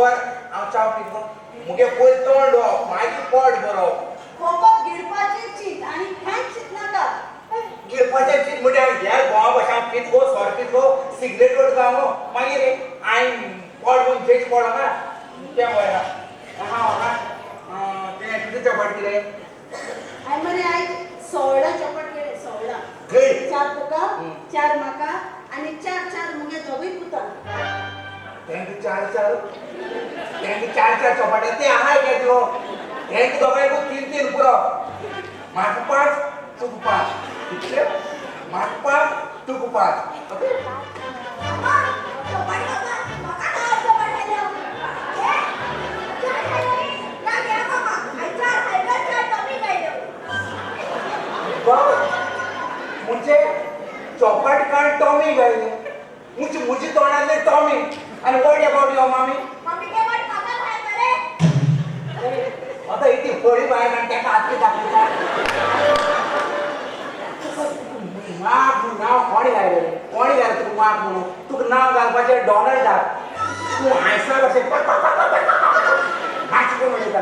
खबर हांव च्याव पितो मुगे पयलीं तोंड धुवप मागीर पोट भरप. फकत गिळपाचें चीत आनी कांयच चिंतनाका. गिळपाचें चीत म्हणजे हेर गोवा भाशा पीत गो, सोरो पीत गो, सिगरेट ओडटा गो, मागीर हांवें पोट भरून जेच पडना तें वयना. आहा म्हाका तें कितें चपाट कितें? हांवें मरे आयज 16 चपाट केले, 16. खंय? 4 तुका, 4 म्हाका आनी 4 4 मुगे दोगूय पुतांक. तेंका 4 4, तेंका 4 4 चपाट्या ते आहाय गे त्यो. तेंका दोगांयकूय 3 3 पुरो. म्हाका 5, तुका 5. कितले? म्हाका 5, तुका 5. ओके? म्हणजे चॉपाट काड टॉमी घायले. मुजी मुजी तोंडांतले टॉमी. आनी what about your मामी? आतां इतली फळी भायर आनी ताका हातली दाखयता. माग म्हणून नांव कोणी घायलें? कोणी घायलें तुका माग म्हणून? तुका नांव घालपाचें डॉनल्डाक. तूं हांयसा कशें नाच करून उलयता.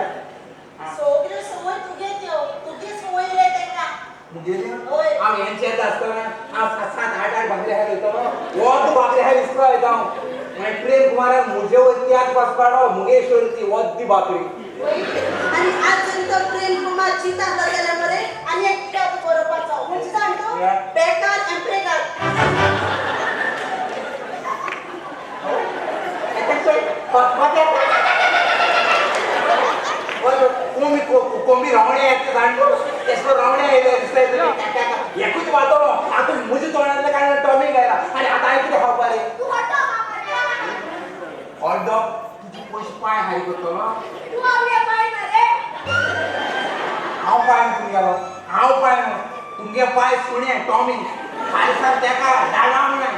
सगल्यो संवय तुगे त्यो, तुगे संवय रे तांकां. मुगेली? हय. हांव हेंचेत आसतना हांव 7 7 8 8 भाकरी खायत वयतालो. वोत भाकरी खायत इस्कोला वयता हांव. मागीर प्रेम कुमारान मुजे वयती त्याग बसपाडो मुगे शोरती वद्दी भाकरी. आनी आज जरी तो प्रेम कुमार चिंता आसलो जाल्यार मरे आनी एक किताब बरोवपाचो म्हणजे जाण तूं बेकार एम्प्रेकार. कोंबी कोंबी रावणे येता जाण तूं? तेसलो रावणे येयले दिसता एकूच वाटोलो. आतां मुजे तोंडांतलें कांय टॉमी घायला आनी आतां हांवें कितें खावपा रे? हॉट डॉग तुजे पयशे पांय हारी करतलो. हांव पांय तुमगेलो, हांव पांय न्हू तुमगे पांय सुणे टॉमी. हालसार तेका डाडा म्हणाय.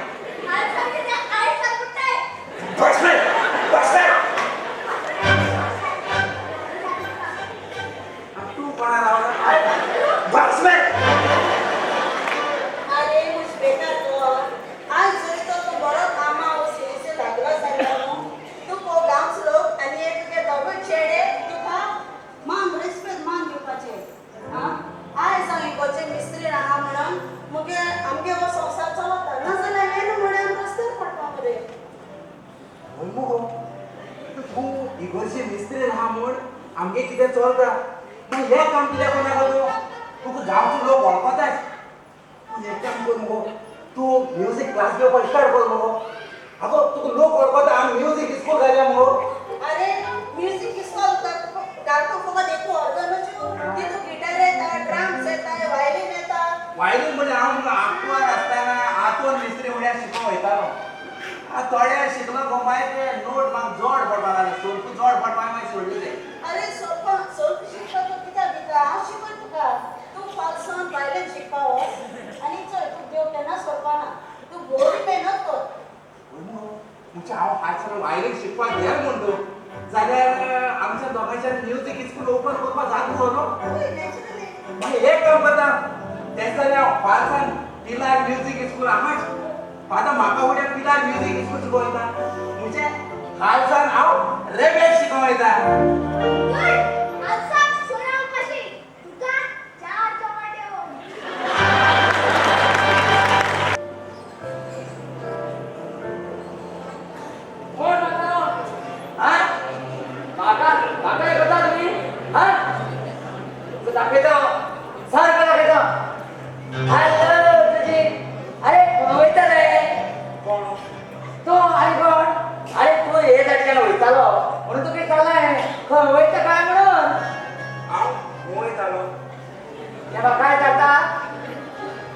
बसले बसले तूं कोणा रावला? बसले. अरे मुज बेकार तो आज जरी तो तूं बरो कामा सिरिसे लागलो जाल्यार न्हू तूं पो गांवचो लोक आनी एक तुगे दोगूय चेडे तुका मान रेस्पेद मान दिवपाचें. आं आयज हांव इगोर्जे मिस्त्री आहा म्हणून मुगे आमगे हो संवसार चलता, नाजाल्यार हें न्हू म्हळ्यार रस्त्यार पडपा मरे. हय मुगो, तूं इगोर्जे मिस्त्री आहा म्हूण आमगे कितें चलता. मागीर हें काम कित्याक करनाका तूं? तुका गांवचो लोक वळखताच. तूं एक काम कर मुगो, तूं म्युजीक क्लास घेवपाक स्टार्ट कर मुगो. आगो तुका लोक वळखता, आमी म्युजीक इस्कूल घालया मुगो. अरे म्युजीक इस्कॉल घालता फकत एक ऑर्गनाच्यो, तितून गिटार येता, ड्रम्स येता, वायलीन येता. वायलीन म्हणजे हांव मुगो आंकवार आसतना आंतोन मिस्त्री म्हळ्यार शिकोवंक वयतालो. आं थोडे शिकलो गो, मागीर ते नोट म्हाका जोड पडपाक लागले, सोल्प जोड पडपाक मागीर सोडले ते. अरे सोल्प सोल्प शिकता तूं कित्याक दिता? हांव शिकय तुका. तूं फालसान वायलीन शिकपा वच आनी चल, तूं देव केन्ना सोडपाना. तूं बरी मेहनत कर. म्हणजे हांव हांसर वायलीन शिकपाक गेल म्हूण तूं जाल्यार आमच्या दोगांच्यान म्युजीक इस्कूल ओपन करपाक जाता मुगो न्हू? हय, नॅचरली. मागीर एक काम करता, तें जाल्यार हांव फालसान पिलार म्युजीक इस्कूल आहाच. आतां म्हाका फुडें पिलार म्युजीक इस्कूल शिकोवता म्हणजे हालसान हांव रेबेक शिकोवंक वयता. कोण म्हातारो? हा? म्हाका म्हाका हे करता तुमी? हा? तुका दाखयता हांव. सारको दाखयता. हॅलो तुजी. अरे खंय वयता रे? कोण? तूं आनी कोण? अरे तूं हे सायडीच्यान वयतालो म्हणून तुका विचारलें खंय वयता काय म्हणून. हांव खंय वयतालो? हे बा काय करता?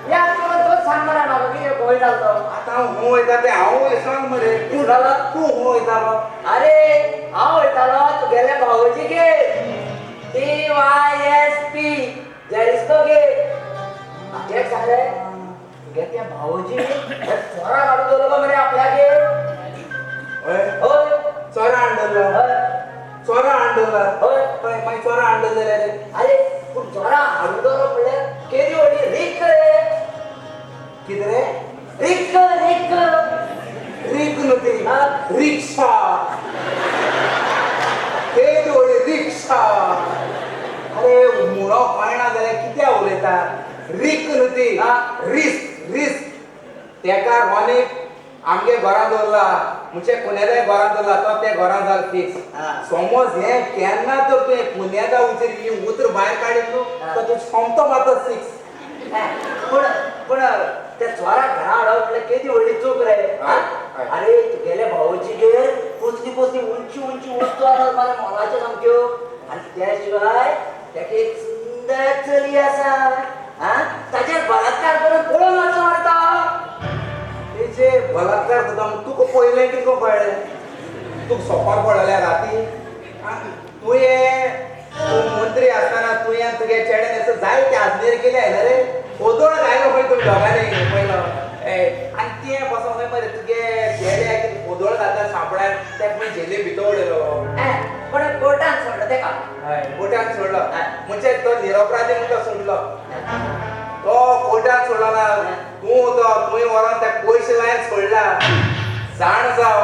या तुका तोच सांग मरे म्हाका कितें खंय वयतालो तो. आतां हांव खंय वयता तें हांव विसरलो मरे. विसरलो? तूं खंय वयतालो? अरे हांव वयतालो तुगेल्या भावोजीगेर, TYSP जेरिस्को गेर. म्हाका एक सांग रे, तुगे त्या भावोजी चोरां काडून दवरलो मरे आपल्यागेर. हय. हय. चोरां हाडलो. हय. चोरां हाडलो. हय. हय, मागीर चोरां हाडलो जाल्यार? अरे पूण चोरां हाडून दवरप म्हणल्यार केदी व्हडली रीक रे. कितें रे? Rig rig. रीक न्हू ती, हा? रिक्षा. उलयता? रीक न्हू ती, रिस्क रिस्क. तेका रोनीक आमगे घरान दवरला, म्हणजे पुण्यादाय घरान दवरला, तो ते घरान जाल फिक्स. समज हे केन्ना तर तुवें पुण्यादा उचेर ही उतर भायर काडीत न्हू, तर तूं सोमतो मारता सिक्स. पूण पूण त्या चोराक घरा हाडप म्हणल्यार केदी व्हडली चूक रे. अरे तुगेले भावोजीगेर कसली कसली उंची उंची वस्तू आसात मरे मोलाच्यो सामक्यो. आनी त्या शिवाय तेका एक सुंदर चली आसा, ताचेर बलात्कार करून पळोवन वचो मरे तो. तेजे बलात्कार जाता तुका पयलें कितें कळ्ळें? तुका सोपार पडलें राती? तुवें तूं मंत्री आसतना तुवें तुगे चेड्यान असो जायते आजनेर केले न्हय रे, ओदोळ घायलो खंय तुमी दोगांनी पयलो. आनी तें बसोन खंय मरे तुगे चेड्याक ओदोळ घातला सांपळ्यान, तेका मागीर झेली भितर उडयलो. पूण कोर्टान सोडलो तेका. हय, कोर्टान सोडलो म्हणजे तो निरपराधी म्हणून तो सोडलो. तो कोर्टान सोडलो ना, तूं तो तुवें व्हरोन ते पयशे लायन सोडला. जाण जाव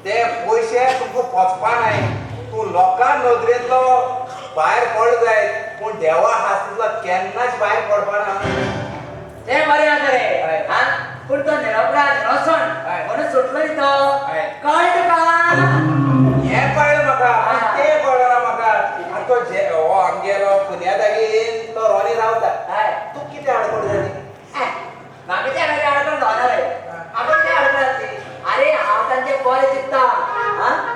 ते पयशे तुमकां पोचपा नाय. तूं लोकां नदरेंतलो भायर पड जाय, पूण देवा हातींतलो केन्नाच भायर पडपा ना. तें बरें आसा रे, पूण तो निरपराध इनोसंट म्हणून सुटलो न्ही तो. कळ्ळें तुका? हें कळ्ळें म्हाका, तें कळ्ळें ना म्हाका. आनी तो हो आमगेलो पुण्यादागीन तो रोनी रावता, तूं कितें आडखळ जाली? म्हाका त्या खातीर आडखळ जावना रे. म्हाका कितें आडखळ जातली? अरे हांव तांचे बरें चिंतता,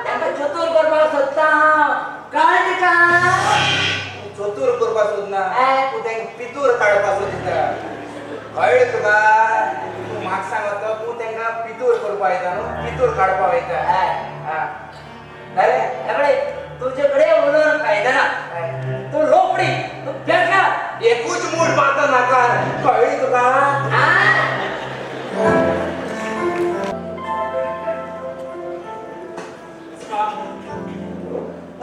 तांकां चतूर करपाक सोदता हांव. कळ्ळें तुका? चतूर करपाक सोदना, तूं तांकां पितूर काडपाक सोदता. कळ्ळें तुका? तूं म्हाका सांगता तूं तांकां पितूर करपाक वयता न्हू, पितूर काडपाक वयता. पळय तुजे कडेन उलोवन फायदा ना. तूं लोपडी, तूं बेकार. एकूच मूड मारता नाका. कळ्ळें तुका?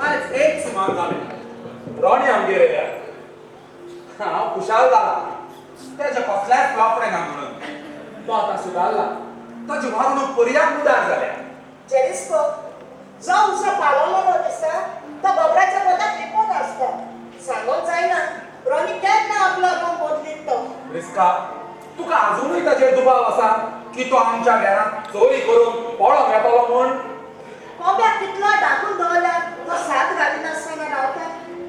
आयज एक सुमार जालें रोणी आमगेर येयल्या. हांव खुशाल जाला तेजें कसल्याच लफडें ना म्हणून. तो आतां सुदारला, ताची वागणूक पर्याक उदार जाल्या. जेरिस्को जो उजो पावलो दिसता तो गोबराच्या पोटात लिपून आसता. सांगोंक जायना रोनी केन्ना आपलो आपूण बदलीत तो. रिस्का, तुका आजुनूय ताचेर दुबाव आसा की तो आमच्या घरांत चोरी करून पळोंक येतलो म्हूण? कोंब्याक कितलो धाकून दवरल्यार तो साथ घालिनासतना रावता.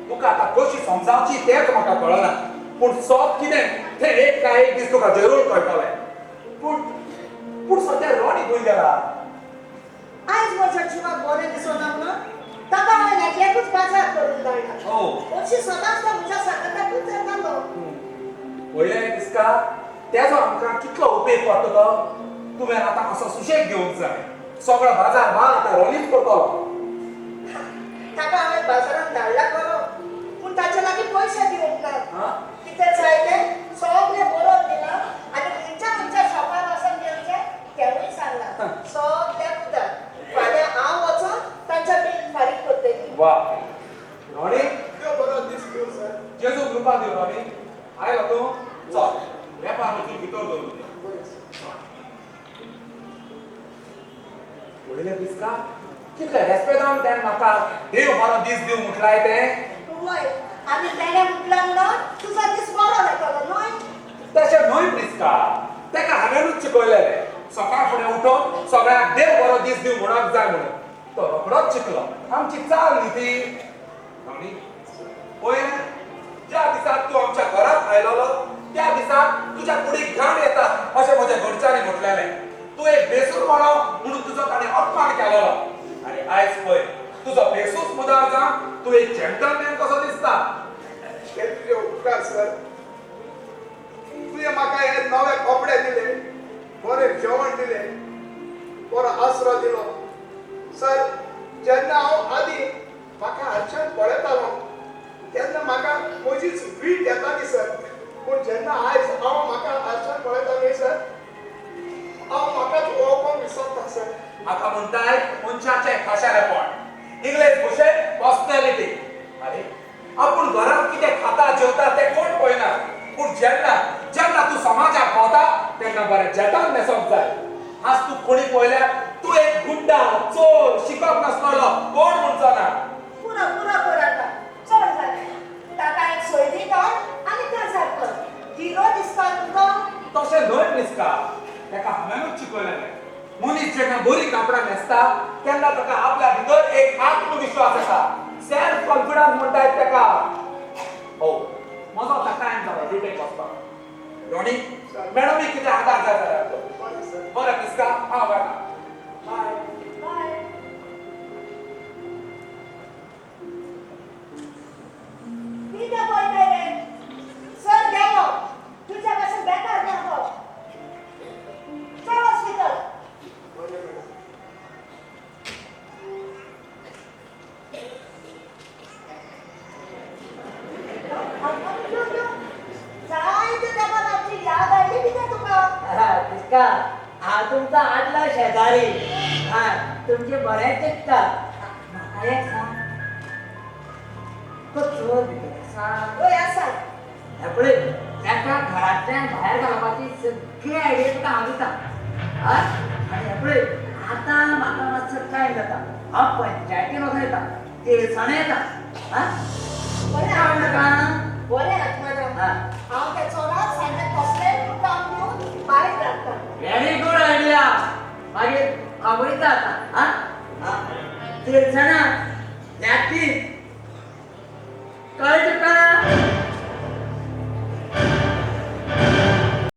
तुका आतां कशी समजावची तेंच म्हाका कळना, पूण सत कितें तें एक ना एक दीस तुका जरूर कळटलें. पूण पूण सद्या रोनी खंय गेला? आयज म्हज्या जिवाक बरें दिसना म्हणून ताका हांवें एकल्याकूच बाजार करून धाडला. हरशीं सदांच तो म्हज्या सांगाताकूच येतालो. पळयलें दिसता तेजो आमकां कितलो उपेग पडटा तो. तुवें आतां असो सुशेग घेवंक जाय. सगळो बाजार माल आतां रोनीच करतलो. ताका हांवें बाजारांत धाडला खरो, पूण ताचे लागीं पयशे दिवंक ना. कितें जाय तें सगळें बरोवन दिलां आनी खंयच्या खंयच्या शॉपार वचून घेवचें तेंवूय सांगलां. सगळ्याक उदार. फाल्यां हांव वचून तांच्या बील फारीक करतलीं. वा रोनी, देव बरो दीस दिवं सर. जेजू कृपा दिवं रोनी. आयलो तूं? चल वेपार वचून भितर दवरून दी. पळयलें दिसता कितले रेस्पेदान तेणें म्हाका देव बरो दीस दिवं म्हटलाय तें. वय, आनी तेणें म्हटलां म्हणून तुजो दीस बरो जातलो न्हय? तशें न्हय प्रिस्का, तेका हांवेंनूच शिकयलेलें सकाळ फुडें उठोवन सगळ्याक देव बरो दीस दिवं म्हणूंक जाय म्हणून. तो रोखडोच शिकलो. आमची चाल न्ही ती. रोनी, पळयलें ज्या दिसाक तूं आमच्या घरांत आयलोलो त्या दिसाक तुज्या कुडीक घाण येता अशें म्हज्या घरच्यांनी म्हटलेलें. तूं एक बेसूर म्हणो म्हणून तुजो ताणें अपमान केलेलो. आनी आयज पळय तुजो बेसूच मुदार जावन तूं एक जेंटलमॅन कसो दिसता. हे तुजे उपकार सर. तुवें म्हाका हे नवे कपडे दिले, बरें जेवण दिलें, बरो आसरो दिलो. सर, जेन्ना हांव आदी म्हाका हारशान पळयतालो तेन्ना म्हाका म्हजीच वीट येताली सर. पूण जेन्ना आयज हांव म्हाका हारशान पळयता न्ही सर, हांव म्हाकाच वळखूंक विसरता सर. हाका म्हणटाय मनशाचें खाशेलेपण, इंग्लेज भाशेंत पर्सनॅलिटी. अरे आपूण घरांत कितें खाता जेवता तें कोण पळयना, पूण जेन्ना जेन्ना तूं समाजाक पावता तेन्ना बरें जेटान न्हेसोंक जाय. आज तूं कोणी पळयल्यार तूं एक गुंडा, चोर, शिकप नासलेलो कोण म्हणचो ना. पुरो पुरो कर आतां, चड जालें. ताका एक सोयरीक काड आनी काजार तशें न्हय प्रिस्का, ताका हांवेंनूच शिकयलेलें. मनीस जेन्ना बरी कापडां न्हेसता तेन्ना ताका आपल्या भितर एक आत्मविश्वास येता, सेल्फ कॉन्फिडन्स म्हणटात ताका. हो, म्हजो आतां टायम जालो ड्युटेक वचपाक. रॉनी, मॅडमी कितें आदार जाय जाल्यार कर. बरें सर. बरें प्रिस्का, हांव वता. बाय. बाय. कितें पळयताय रे? सर गेलो, तुज्या भाशेन बेकार ना तो. चल वच भितर. बरें मॅडम. यो यो, जायते तेंपान आमची याद आयली कितें तुका? प्रिस्का, हांव तुमचो आदलो शेजारी. हा, तुमचें बरें चिंतता. म्हाका एक सांग, तो चोर भितर आसा? वय आसा. हें पळय, ताका घरांतल्यान भायर घालपाची सगळी आयडिया तुका हांव दिता. हा, आनी हें पळय, आतां म्हाका मातसो टायम जाता, हांव पंचायतीन वचून येता, तिळसाणे येता. हा, बरें. आवडटा का? बरें आत्माराम. हा. हांव त्या चोराक सांजे कसलेंय काम दिवन भायर धाडटा. Very good idea. मागीर हांव वयता आतां. हा हा, तिळसाणा नॅपकीन, कळ्ळें तुका?